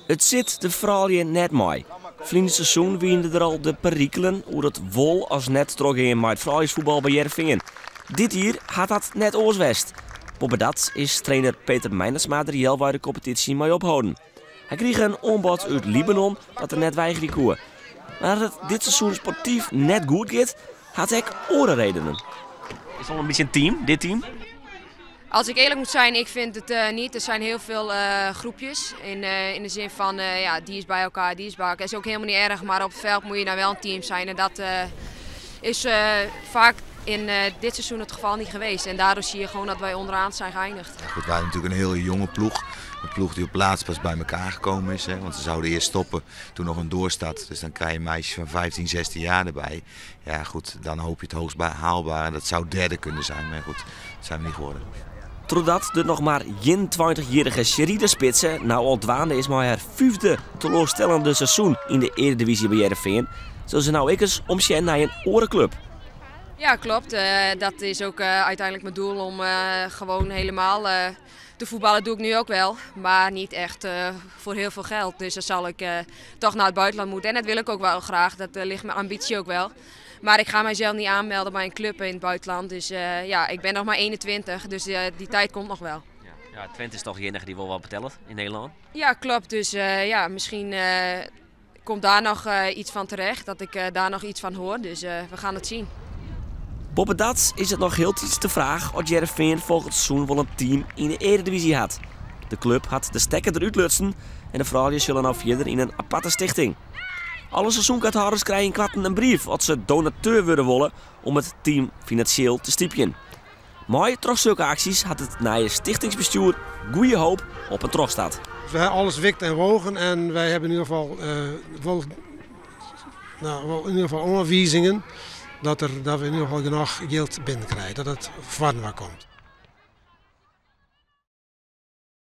It sit de froulju net mei. Ferline seizoen wiene der al de perikelen oer it wol as net trochgean mei it frouljusfuotbal by Hearrenfean. Dit jier hat dat net oars west. Boppedat is trainer Peter Meindertsma der healwei de kompetysje mei opholden. Hy krige in oanbod út Libanon dat er net weigerje koe. Mar dat it dit seizoen sportyf net goed giet, hat ek oare redenen. Is it al in bytsje in team, dit team? Als ik eerlijk moet zijn, ik vind het niet. Er zijn heel veel groepjes. In de zin van, ja, die is bij elkaar, die is bij elkaar. Is ook helemaal niet erg, maar op het veld moet je nou wel een team zijn. En dat is vaak in dit seizoen het geval niet geweest. En daardoor zie je gewoon dat wij onderaan zijn geëindigd. Ja, goed, wij hebben natuurlijk een hele jonge ploeg. Een ploeg die op laatst pas bij elkaar gekomen is. Hè, want ze zouden eerst stoppen, toen nog een doorstart. Dus dan krijg je meisjes van 15, 16 jaar erbij. Ja goed, dan hoop je het hoogst haalbare. Dat zou derde kunnen zijn, maar goed, dat zijn we niet geworden. Trochdat de noch mar 21-jierrige Sherida Spitse no al dwaande is mei har fyfde teloarstellende seizoen yn de earedivyzje by Hearrenfean, sil se no ek ris omsjen nei in oare klup. Ja, klopt. Dat is ook uiteindelijk mijn doel om gewoon helemaal te voetballen. Doe ik nu ook wel, maar niet echt voor heel veel geld. Dus dan zal ik toch naar het buitenland moeten. En dat wil ik ook wel graag, dat ligt mijn ambitie ook wel. Maar ik ga mijzelf niet aanmelden bij een club in het buitenland. Dus ja, ik ben nog maar 21, dus die tijd komt nog wel. Ja, Twente is toch de enige die wel wat betelt in Nederland? Ja, klopt. Dus ja, misschien komt daar nog iets van terecht, dat ik daar nog iets van hoor. Dus we gaan het zien. Boppedat is it noch hieltyd de fraach oft Hearrenfean folgjend seizoen wol in team yn de earedivyzje hat. De klup hat de stekker derút lutsen en de froulju sille no fierder yn in aparte stichting. Alle seizoenkaarthâlders krije ynkoarten in brief oft se donateur wurde wolle om it team finansjeel te stypjen. Mei troch sokke aksjes hat it nije stichtingsbestjoer goede hoop op in trochstart. We hebben alles wikt en wogen en wij hebben in ieder geval wol, nou, wol in ieder geval oanwizingen dat we in ieder geval genôch jild binnen krije, dat it foarinoar komt.